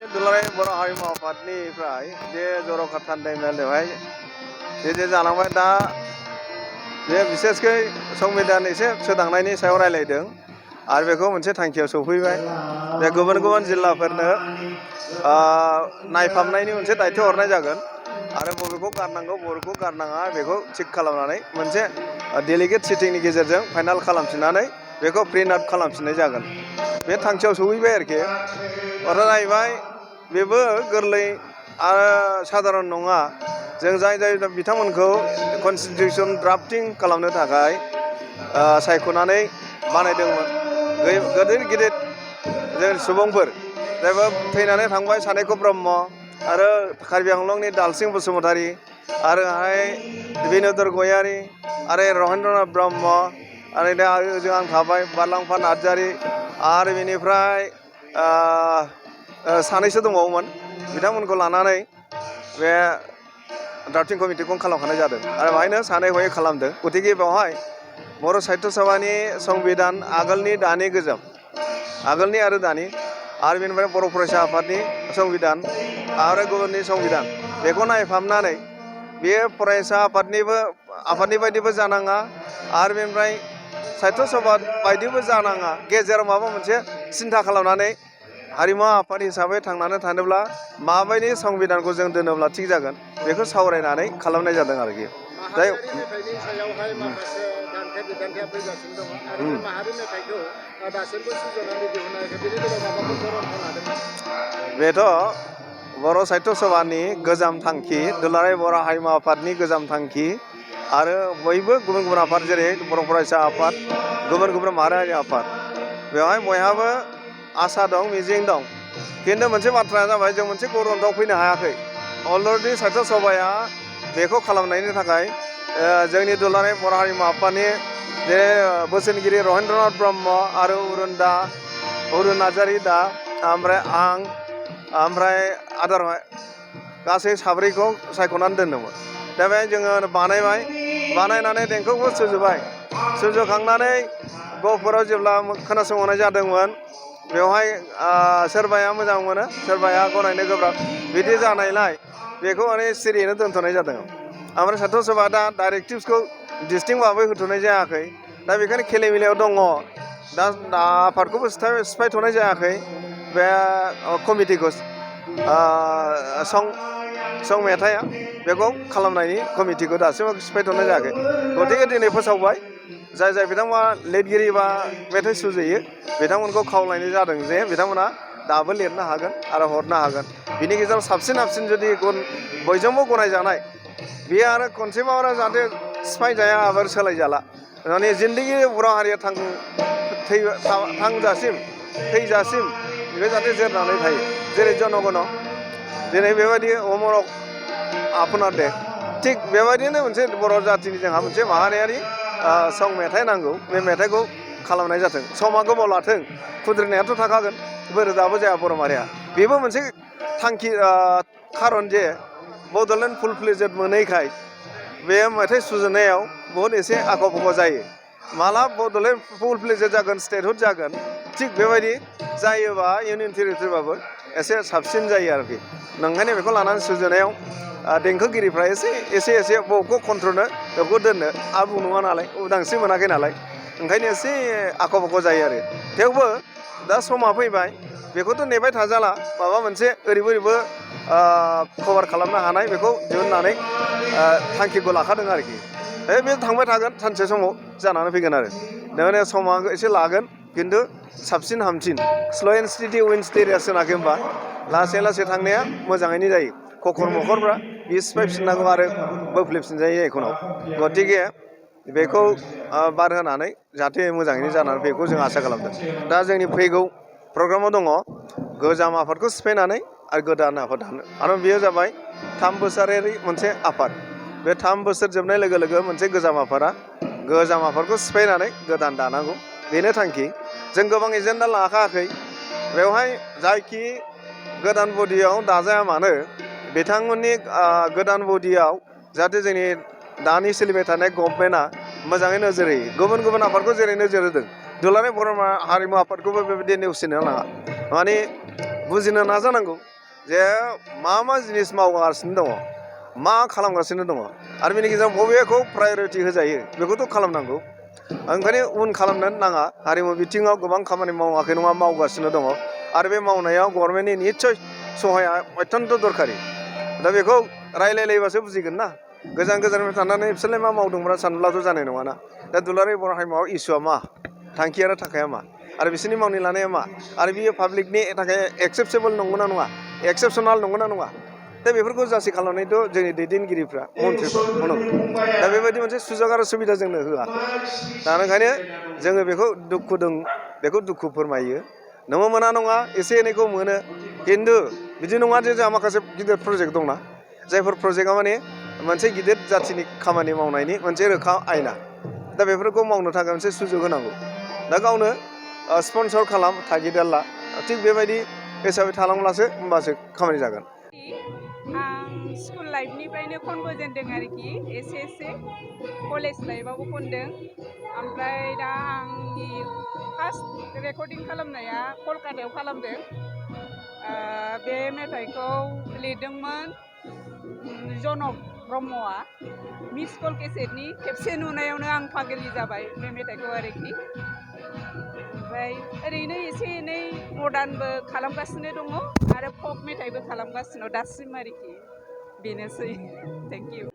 दुलाराय बर' हारिमु आफादनिफ्राय बे जर'ख थान्दै मेल बेवहाय जे जालांबाय दा बे बिसेसकै संबिधान एसे सोदांनायनि सायाव रायलायदों आरो बेखौ मोनसे थांखियाव सौफैबाय बे गुबुन गुबुन जिल्लाफोरनो नायफामनायनि मोनसे दायथ' हरनाय जागोन आरो बबेखौ गारनांगौ बबेखौ गारनाङा बेखौ थिक खालामनानै मोनसे डेलिगेट सिटिंनि गेजेरजों फाइनाल खालामफिननानै बेखौ प्रिन्ट आउट खालामफिननाय जागोन बे थांखियाव सौहैबाय आरोखि अर्थात जाहैबाय बेबो गोरलै आरो साधारन नङा जों जाय बिथांमोनखौ कनस्टिटिउसन ड्राफ्टिं खालामनो थाखाय सायख'नानै बानायदोंमोन गिदिर गिदिर जों सुबुंफोर जायबा थैनानै थांबाय सानैखौ ब्रह्म आरो कार्बि आंलंनि दालसिं बसुमतारी आरोहाय बिनोदर गयारी आरो रहेन्द्रनाथ ब्रह्म आरो दा ओजों आं थाबाय बारलांफा नार्जारी आरो बेनिफ्राय सानैसो दंबावोमोन बिथांमोनखौ लानानै बे ड्राफ्टिं कमिटिखौ खालामखानाय जादों आरो बेहायनो सानै हयै खालामदों गतिके बेवहाय बर' साहित्य सभानि संबिधान आगोलनि दानि गोजाम आगोलनि आरो दानि आरो बेनिफ्राय बर' फरायसा आफादनि संबिधान आरो गुबुननि संबिधान बेखौ नायफामनानै बेयो फरायसा आफादनि बायदिबो जानाङा आरो बेनिफ्राय साहित्य सभा बायदिबो जानाङा गेजेराव माबा मोनसे सिन्था खालामनानै हारिमु आफाद हिसाबै थांनानै थानोब्ला माबायदि संबिधानखौ जों दोनोब्ला थिग जागोन बेखौ सावरायनानै खालामनाय जादों आरोखि जाय बेथ' बर' साहित्य सभानि गोजाम थांखि दुलाराय बर' हारिमु आफादनि गोजाम थांखि आरो बयबो गुबुन गुबुन आफाद जेरै बर' फरायसा आफाद गुबुन गुबुन माहारियारि आफाद बेवहाय बयहाबो आसा दं मिजिं दं खिन्थु मोनसे बाथ्राया जाबाय जों मोनसे गरन्थआव फैनो हायाखै अलरेडि साहित्य सभाया बेखौ खालामनायनि थाखाय जोंनि दुलाराय बर' हारिमु आफादनि जे बोसोनगिरि रहेन्द्रनाथ ब्रह्म आरो अरुण नार्जारी दा ओमफ्राय आं ओमफ्राय आदार गासै साब्रैखौ सायख'नानै दोन्दोंमोन दा बेहाय जोङो बानायनानै देंखोखौ सुजुखांनानै गहपुराव जेब्ला खोनासंहरनाय जादोंमोन बेवहाय सोरबाया मोजां मोनो सोरबाया गनायनो गोब्राब बिदि जानायलाय बेखौ माने सिरियैनो दोनथ'नाय जादों ओमफ्राय साहित्य सभा दा डाइरेक्टिभ्सखौ डिस्टिंक्ट भाबै होथ'नाय जायाखै दा बेखायनो खेलिमेलियाव दङ दा आफादखौबो सिफायथ'नाय जायाखै बे कमिटिखौ सं मेथाइआ बेखौ खालामनायनि कमिटिखौ दासिमबो सिफायथ'नाय जायाखै गतिके दिनै फोसावबाय जाय बिथांमोना लिरगिरि बा मेथाइ सुजुयो बिथांमोनखौ खावलायनाय जादों जे बिथांमोना दाबो लिरनो हागोन आरो हरनो हागोन बिनि गेजेराव साबसिन जुदि बयजोंबो गनायजानाय बेयो आरो खनसेबाव आरो जाहाथे सिफायजाया आरो सोलायजाला माने जिन्दगि बर' हारिया थैजासिम बे जाहाथे जोरनानै थायो जेरै जनगण दिनै बेबायदि अमरक आपनार दे थिग बेबायदिनो मोनसे बर' जाथिनि जोंहा मोनसे माहारियारि सं मेथाइ नांगौ बे मेथाइखौ खालामनाय जाथों समा गोबाव लाथों खुद्रिनायाथ' थाखागोन बोरोदाबो जाया बर' माहारिया बेबो मोनसे थांखि खारन जे बड'लेण्ड फुल फ्लेजेड मोनैखाय बे मेथाइ सुजुनायाव बहुद एसे आख' फाख' जायो माला बड'लेण्ड फुल फ्लेजेड जागोन स्टेटहुड जागोन थिग बेबायदि जायोबा इउनियन टेरिटरिबाबो एसे साबसिन जायो आरोखि ओंखायनो बेखौ लानानै सुजुनायाव देंखोगिरिफ्रा एसे बबेखौ कन्ट्रलनो बबेखौ दोननो आबुं नङा नालाय उदांस्रि मोनाखै नालाय ओंखायनो एसे आख' फाख' जायो आरो थेवबो दा समा फैबाय बेखौथ' नेबाय थाजाला माबा मोनसे ओरैबो कभार खालामनो हानाय बेखौ दिहुननानै थांखिखौ लाखादों आरोखि बे थांबाय थागोन सानसे समाव जानानै फैगोन आरो दामाने समा एसे लागोन खिन्थु साबसिन हामसिन स्ल' एन्ड स्टेडि उइन्स द रेस होनाखै होमबा लासै लासै थांनाया मोजाङैनो जायो खखर मखरफ्रा बियो सिफायफिननांगौ आरो बोफ्लेफिनजायो एखुनाव गतिके बेखौ बार होनानै जाहाथे मोजाङैनो जानानै बेखौ जों आसा खालामदों दा जोंनि फैगौ प्रग्रामाव दङ गोजाम आफादखौ सिफायनानै आरो गोदान आफाद दानो आरो बेयो जाबाय 3 बोसोरारि मोनसे आफाद बे 3 बोसोर जोबनाय लोगो लोगो मोनसे गोजाम आफादखौ सिफायनानै गोदान दानांगौ बेनो थांखि जों गोबां एजेन्डा लाखायाखै बेवहाय जायखि गोदान बडियाव दाजाया मानो बिथांमोननि गोदान बडियाव जाहाथे जोंनि दानि सोलिबाय थानाय गभर्नमेन्टआ मोजाङै नोजोर होयो गुबुन गुबुन आफादखौ जेरै नोजोर होदों दुलाराय बर' हारिमु आफादखौबो बेबायदि नेवसिनो नाङा माने बुजिनो नाजानांगौ जे मा जिनिस मावगासिनो दङ मा खालामगासिनो दङ आरो बेनि गेजेराव बबेखौ प्रायरिटि होजायो बेखौथ' खालामनांगौ ओंखायनो उन खालामनो नाङा हारिमु बिथिङाव गोबां खामानि मावाखै नङा मावगासिनो दङ आरो बे मावनायाव गभर्नमेन्टनि निस्सय सहायआ अत्यन्त दरखारि दा बेखौ रायलायलायबासो बुजिगोन ना गोजान गोजाननिफ्राय थानानै बिसोरलाय मा मावदोंब्रा सानब्लाथ' जानाय नङाना दा दुलाराय बर' हारिमुआव इसुआ मा थांखि आरो थाखाया मा आरो बिसोरनि मावनो लानाया मा आरो बियो पाब्लिकनि थाखाय एक्सेप्टेबोल नंगौना नङा एक्सेपसनेल नंगौना नङा दा बेफोरखौ जासि खालामनायथ' जोंनि दैदेनगिरिफ्रा मन्थ्रिफ्रा दा बेबायदि मोनसे सुजुग आरो सुबिदा जोंनो होआ दा ओंखायनो जोङो बेखौ दुखु दं बेखौ दुखु फोरमायो नोङो मोना नङा एसे एनैखौ मोनो खिन्थु बिदि नङा जे जोंहा माखासे गिदिर प्रजेक्ट दंना जायफोर प्रजेक्टआ माने मोनसे गिदिर जाथिनि खामानि मावनायनि मोनसे रोखा आयना दा बेफोरखौ मावनो थाखाय मोनसे सुजुग होनांगौ दा गावनो स्पन्सर खालाम थागिदा ला थिग बेबायदि हिसाबै थालांब्लासो होमबासो खामानि जागोन आं स्कुल लाइफनिफ्रायनो खनबोजेनदों आरोखि एसे कलेज लाइफआवबो खनदों ओमफ्राय दा आंनि फार्स्ट रेकर्डिं खालामनाया कलकातायाव खालामदों बे मेथाइखौ लिरदोंमोन जर'ख ब्रह्मआ मिस कल केसेटनि खेबसे नुनायावनो आं पागलि जाबाय बे मेथाइखौ आरोखि ओमफ्राय ओरैनो एसे एनै मडार्नबो खालामगासिनो दङ आरो फक मेथाइबो खालामगासिनो दासिम आरोखि बेनोसै थेंक इउ